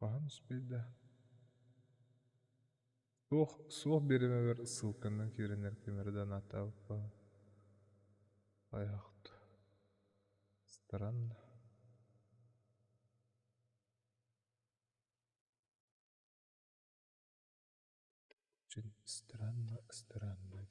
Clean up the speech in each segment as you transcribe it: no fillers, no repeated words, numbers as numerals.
Хаһан успейда? Суох, суох бириэмэбэр ссылканан киирэннэр ким эрэ донаттаабыппын айахт Странно. Очень странно, странно.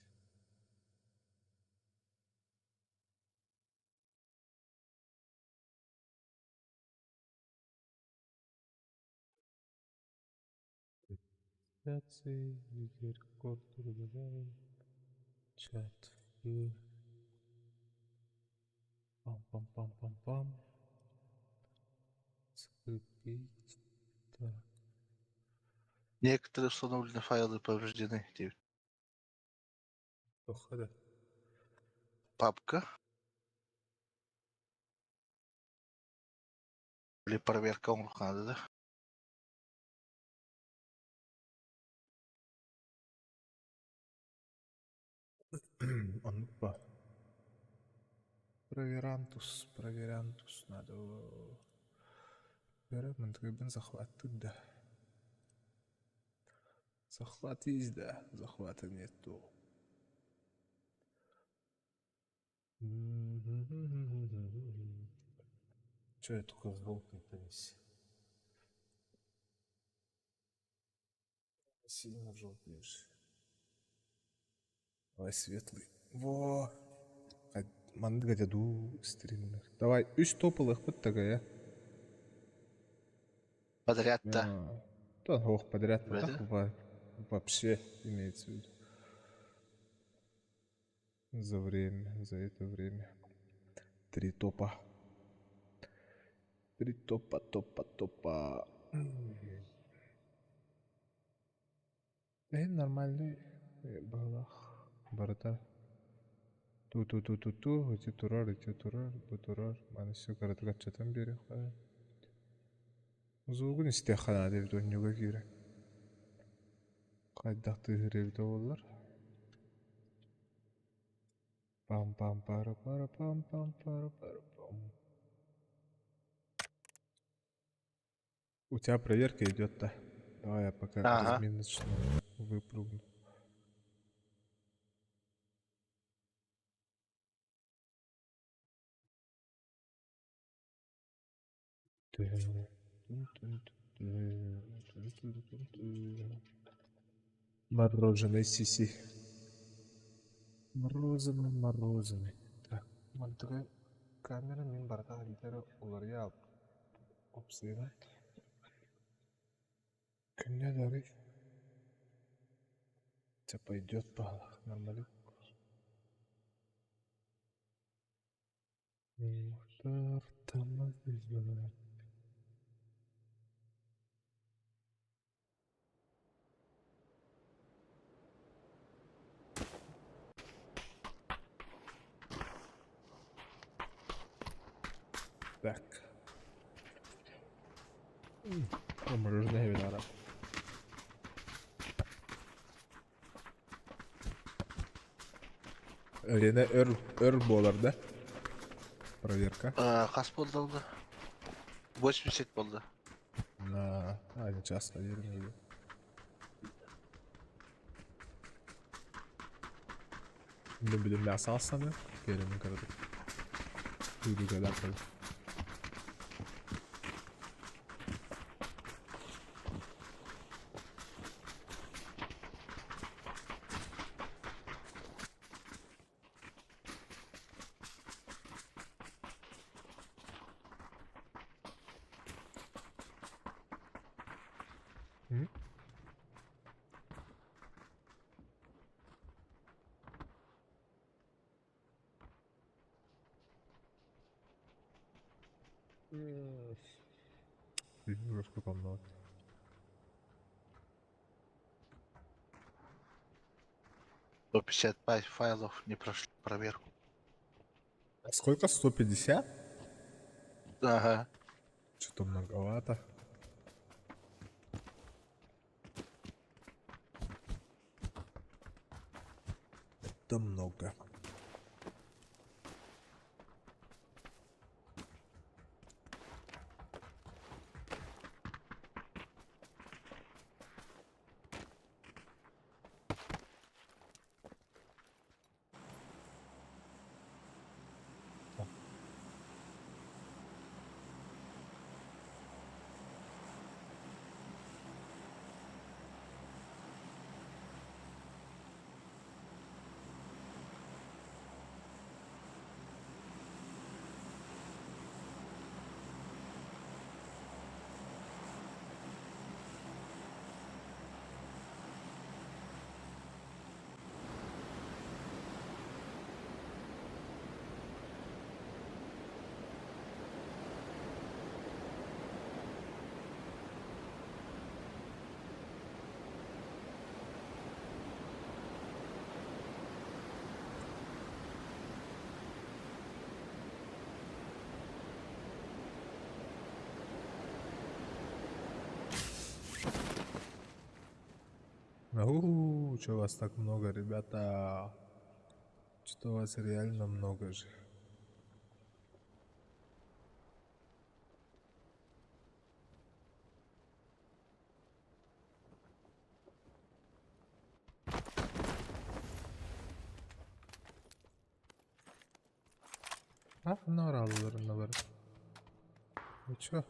Трансляции, видеорекорд удаляем, чат, и пам-пам-пам-пам-пам. Закрепить. Так. Некоторые установленные файлы повреждены. Девять. Походу. Папка или проверка надо, да? Оннук ба. Проверантус, проверантус надо. Бөрө захваттыр да. Захват есть, да, захвата нету. Че я только желтый-то весь? Сильно желтый же. Давай светлый. Во! Маннык этэ дуу стримнер. Давай, үс топ ылыахпыт такая. Подряд-то. Да, ох, подряд так вообще имеется в виду. За время, за это время. Три топа. Три топа, топа, топа. Э, нормальный быһыылаах. Барыта ту-ту-ту-ту-ту, ити турар, ити турар, бу турар. Маны все кыратык аччатан биэриэххэ. Звугун истиэххэ наада эбит онньуга киирэн. Хайдах тыаһыыр эбитэ буоллар. Пам-пам-пара-пара-пам-пам-пара-пара-пам. У тебя проверка идет-то. Давай я пока Ага. разминочную выпрыгну. Мороженое сиси. Мороженое, мороженое. Так, мантыгай камера мин барыта видео уларыйа опсуйна. Күнне дары. Тебя пойдет по нормалю. Так. Мороженое винара. Лена өр, өр буолар да? Проверка. Хас буолла? 80 буолла. На один час, наверное. Билим мясо алсаны, керемин көрдүк. Үйдүгөлөр. М? Немножко помножить. 155 файлов не прошли проверку. Сколько? 150? Ага. Что-то многовато. Это много. У, чё вас так много, ребята? Что вас реально много же. А, наораллар бар. Вы чё?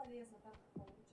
Бесполезно, так получится.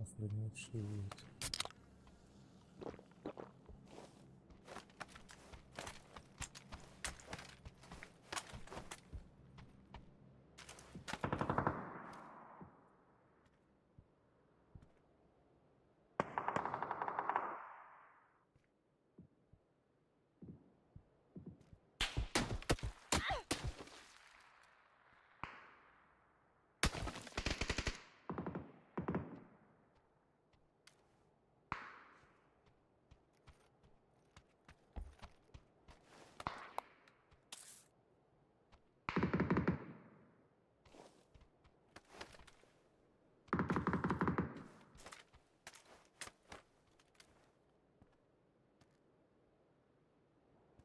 Охреневший будет.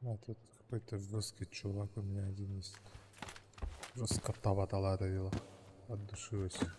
А тут какой-то жесткий чувак у меня один есть. Жестко табатала От души вообще.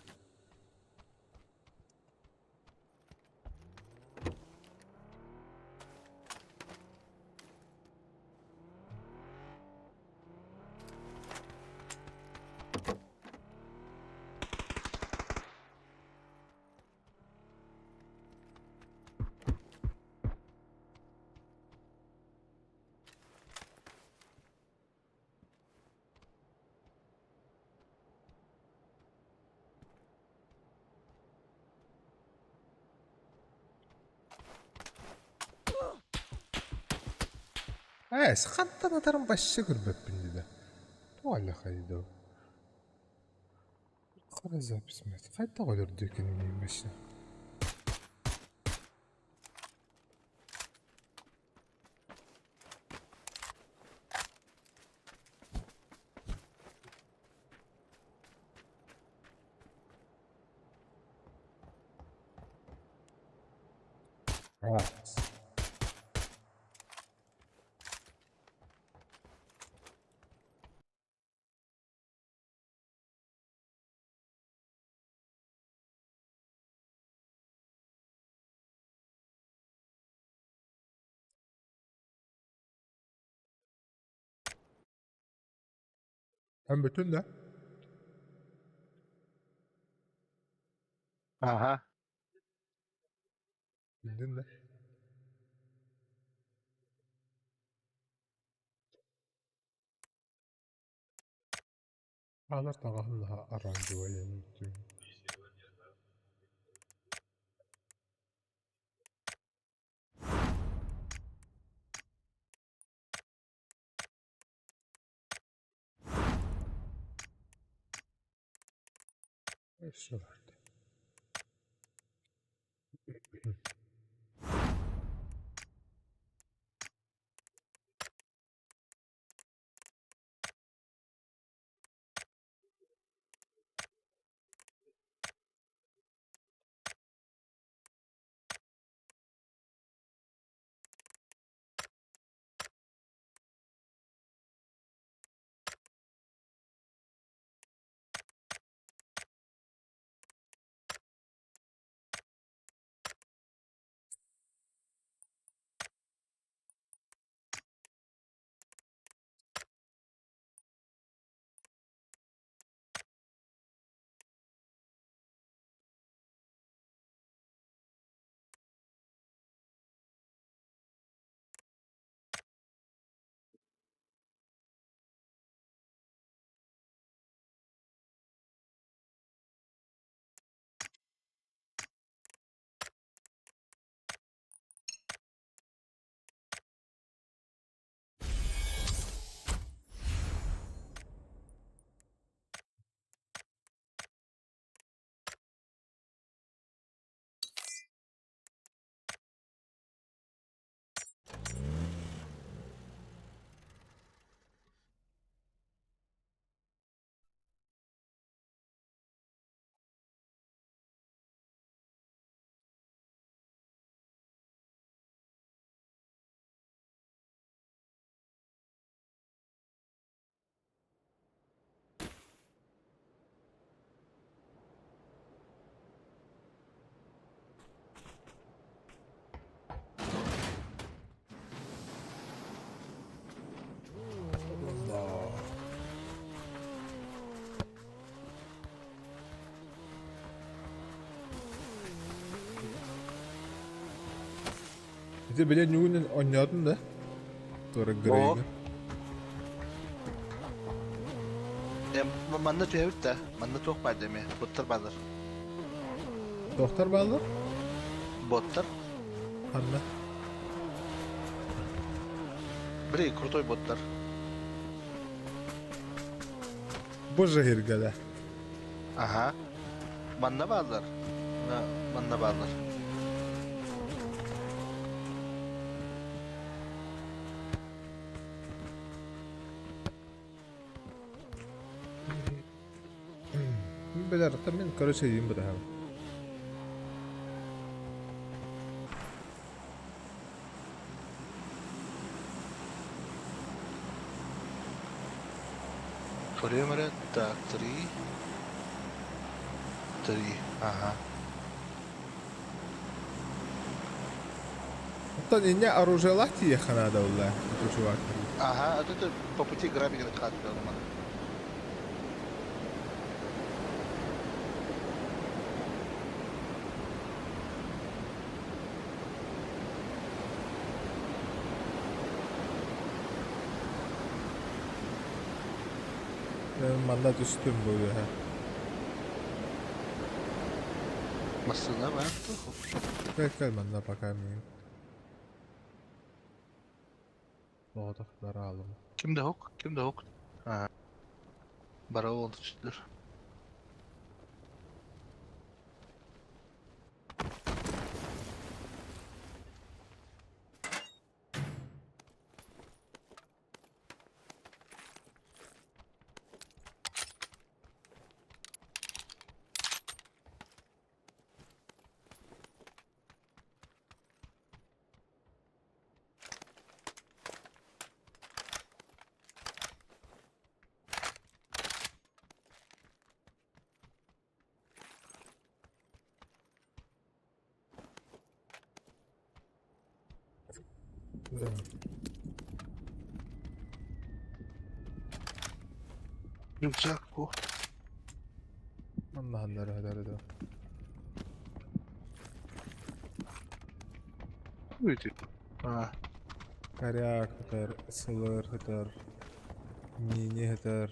Ээ, хантан атарын вообще көрбөппүн дии да. Тоҕо аллахай дуу. Хара запись хайдах өлөрдө кинини вообще. Раз. Эн бүтүн да? Ага. Bildin de. Хаалар таҥаһым наһаа оранжевай бүтүн. Өссө барда. Ити били ньугунан оонньоотун да? Туора грейга. Манна түһэбит да, манна туох баар эмиэ, боттар бааллар. Туохтар бааллар? Боттар. Ханна? Били крутой боттар. Боже hirgele. Ага. Манна бааллар. Манна бааллар. Билэр, мин короче ийим бытаһым. Время, так, три. Три, ага. Оттон инньэ оружиелаах тиийиэххэ наада буолла, ити чувак. Ага, а тут по пути грабить хат. Манна түстүм бу үөһэ. Массыына баар. Кэл кэл манна пока миигин. Соҕотох бараалым. Ким да суох, ким да суох. Аа, бары ол түстүлэр. Да. Рюкзак бу. Манна ханнары хадары да. Үйдү. Аа, Коряк хытар, сылыр хытар, мини хытар.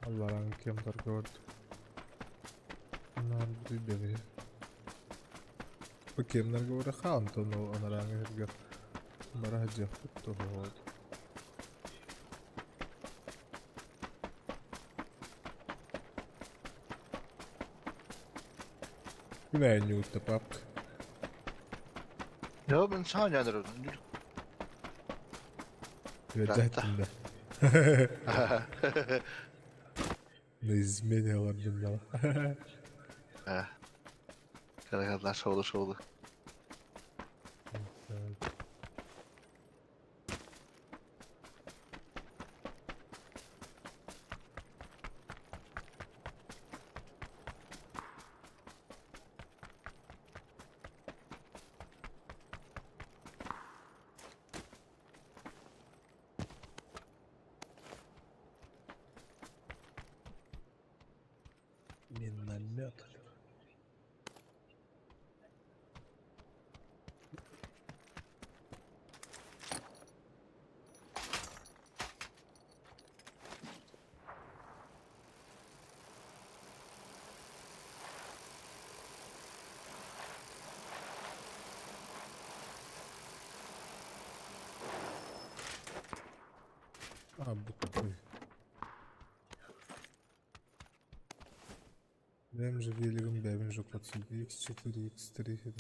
Алларан кем торговать? Наардыйдабы. Бу кемнерге бара хаантон ол анарааҥы сиргэ бара сылдьыахпыт туһуот. Күн айанньуутта папка. Yo ben sana geldim. Үөрдээттин да. На измене олордун Карагандар шоулы шоулы. Миномет. А, бутыль. Бэйэм же велигым бэйэбин же X4, X3.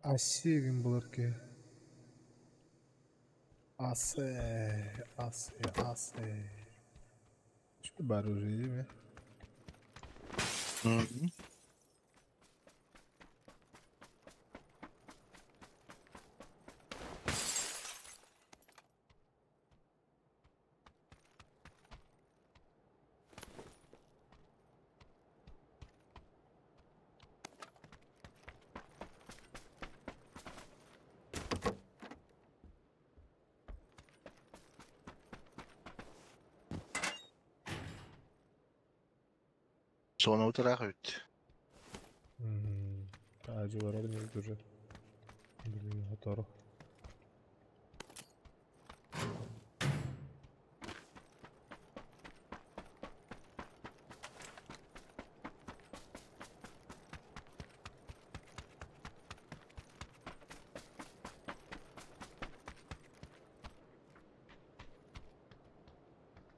Асегин булар ки. Асе, асе, асе. Что бар уже değil mi? Зона утараах эбит. Аажы барар уже. Блин, хотору.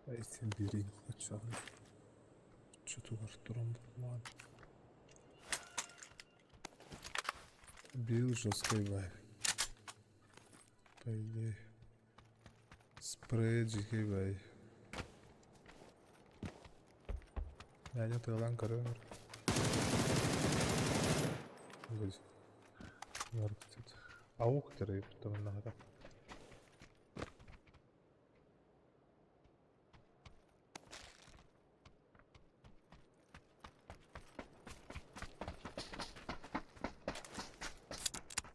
Этим бери хотя бы. Что-то туран булмаган. Бил жесткий вайп. По идее. Спрей GK Няня тыалаан көрөөр. Аух терей, потому надо.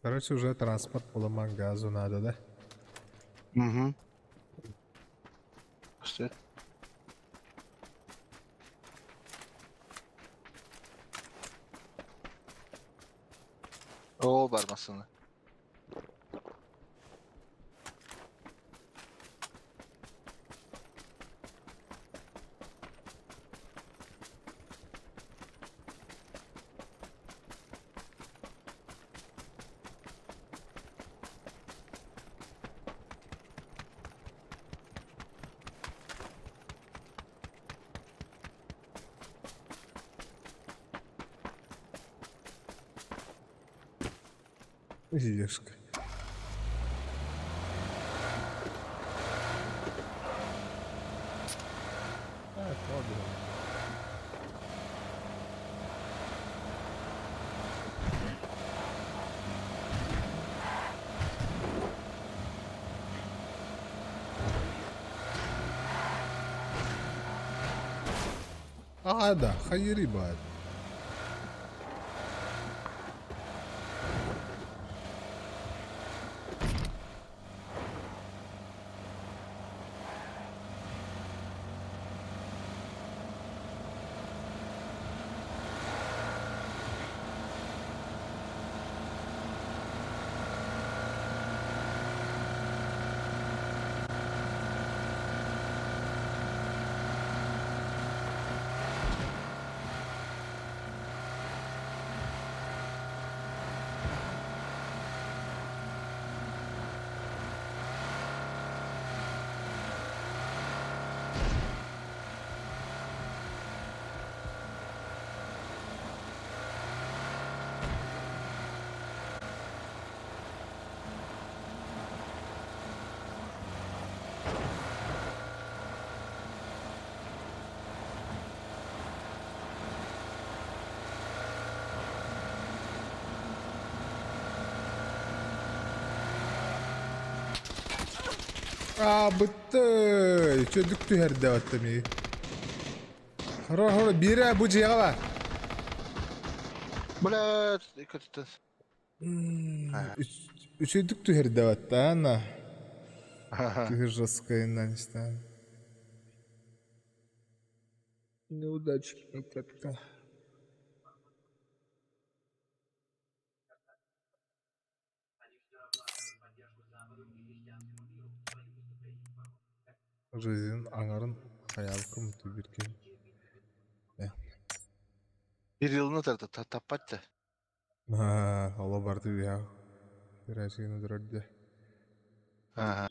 Короче, уже транспорт буламан газу надо, да? Угу. Что? Оо бар массыына. Ешка. Так, ладно. А, да, хайри баар. Аа, бытты! Чөдүк түһэрдэ оттами. Хоро, хоро, биирэ бу дьиэҕэ бар. Блядь, көтүтэн. Үчүгдүк түһэрдэ баттаана. Киһи жесткайынан истээн. Неудачная катка. Жизнь аҥарын хайаабыкка мутуйбут киһи. Bir yılını tardı, таппат да. Оло барды үһэ. Кирасигин турар дии. Ага.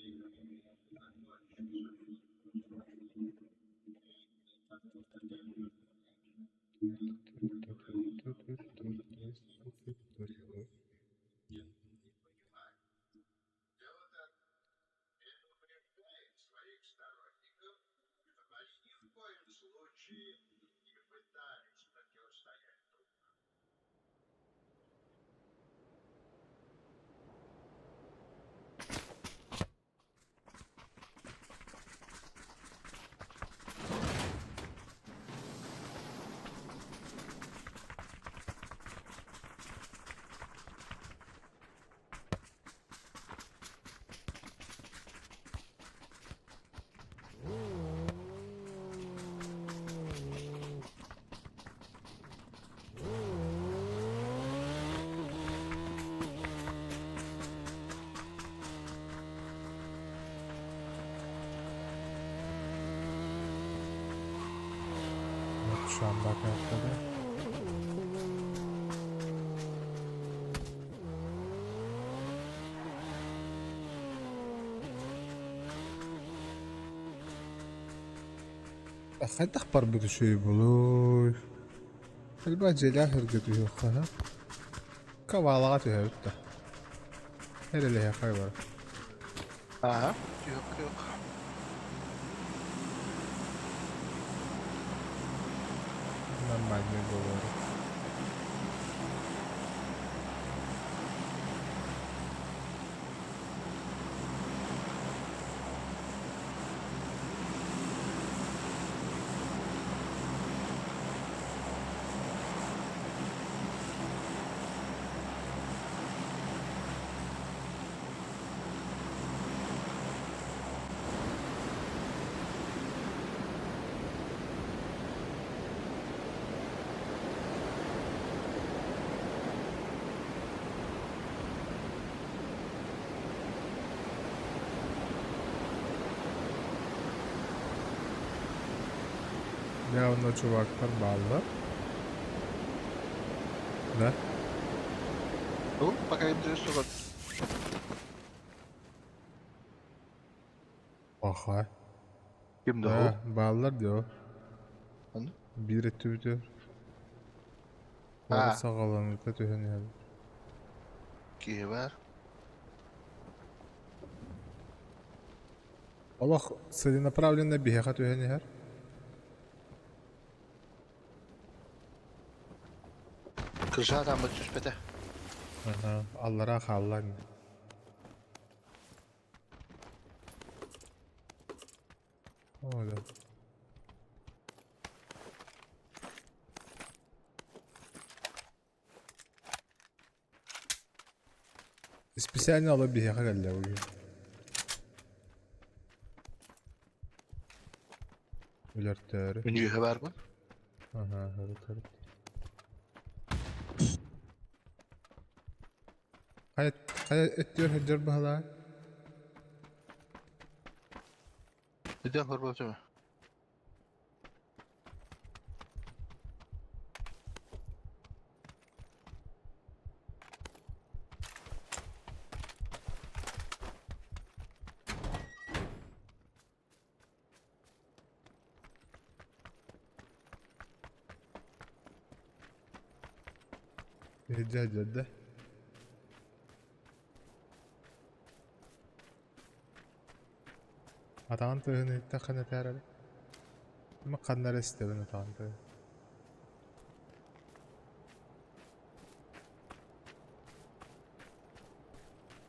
Şu an bak da. Хайдах барбыт үчүгэй буолуой? Элбэх дьиэлээх сиргэ түһүөххэ сөп. Кавалаҕа түһэбит да. Эрэлэһиэххэ бары. Ага. Yok yok. Нормальный буолуо. Явно чувактар бааллар. Да? Ну, пока интересно. Паха. Ким да Да, бааллар дио. Аны? Биир өттүбүтүгэр. А. Куорат саҕаланыыта түһэн иһэбит. Киһи баар. Олох целенаправленно биһиэхэ түһэн иһэр. Кырса атаммыт түспэтэ. Аха, аллараа хаалла ини. О, да. Специально олор биһиэхэ кэллэ бу Өлөртөөрү. Мин үөһэ баарбын. Аха, өрүт өрүт. Хайа хайа өттүгэр сылдьар быһалаан? Өйдөөн көрбөтүм. Иһирдьэ сылдьар да? Атаҕын тыаһын иһиттэххинэ этээр эрэ. Ама ханна эрэ истэбин атаҕын тыаһын.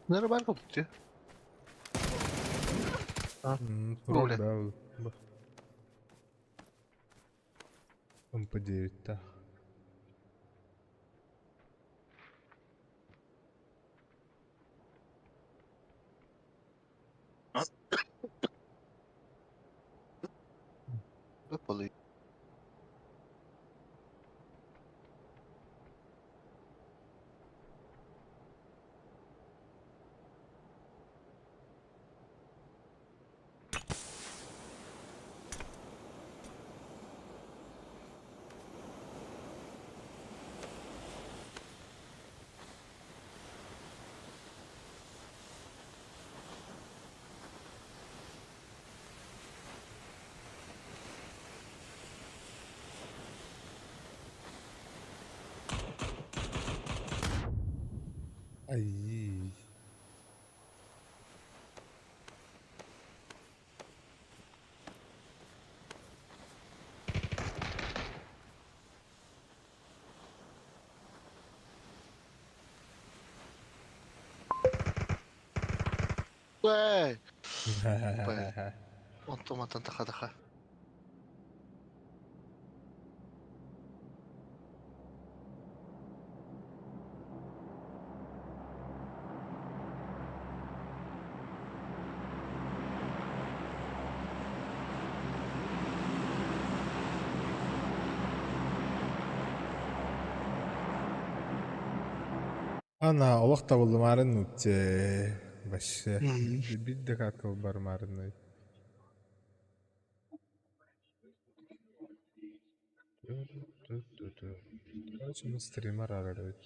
Нары баар курдук дии. Турар Оля. да ол. МП9-таах. Выпал. Айыы. Эй! Онтон мантан таха-таха. Ана олох табыллымаарын нуучча вообще биир да катка барымаарынный. Короче, мы стример арарабыт.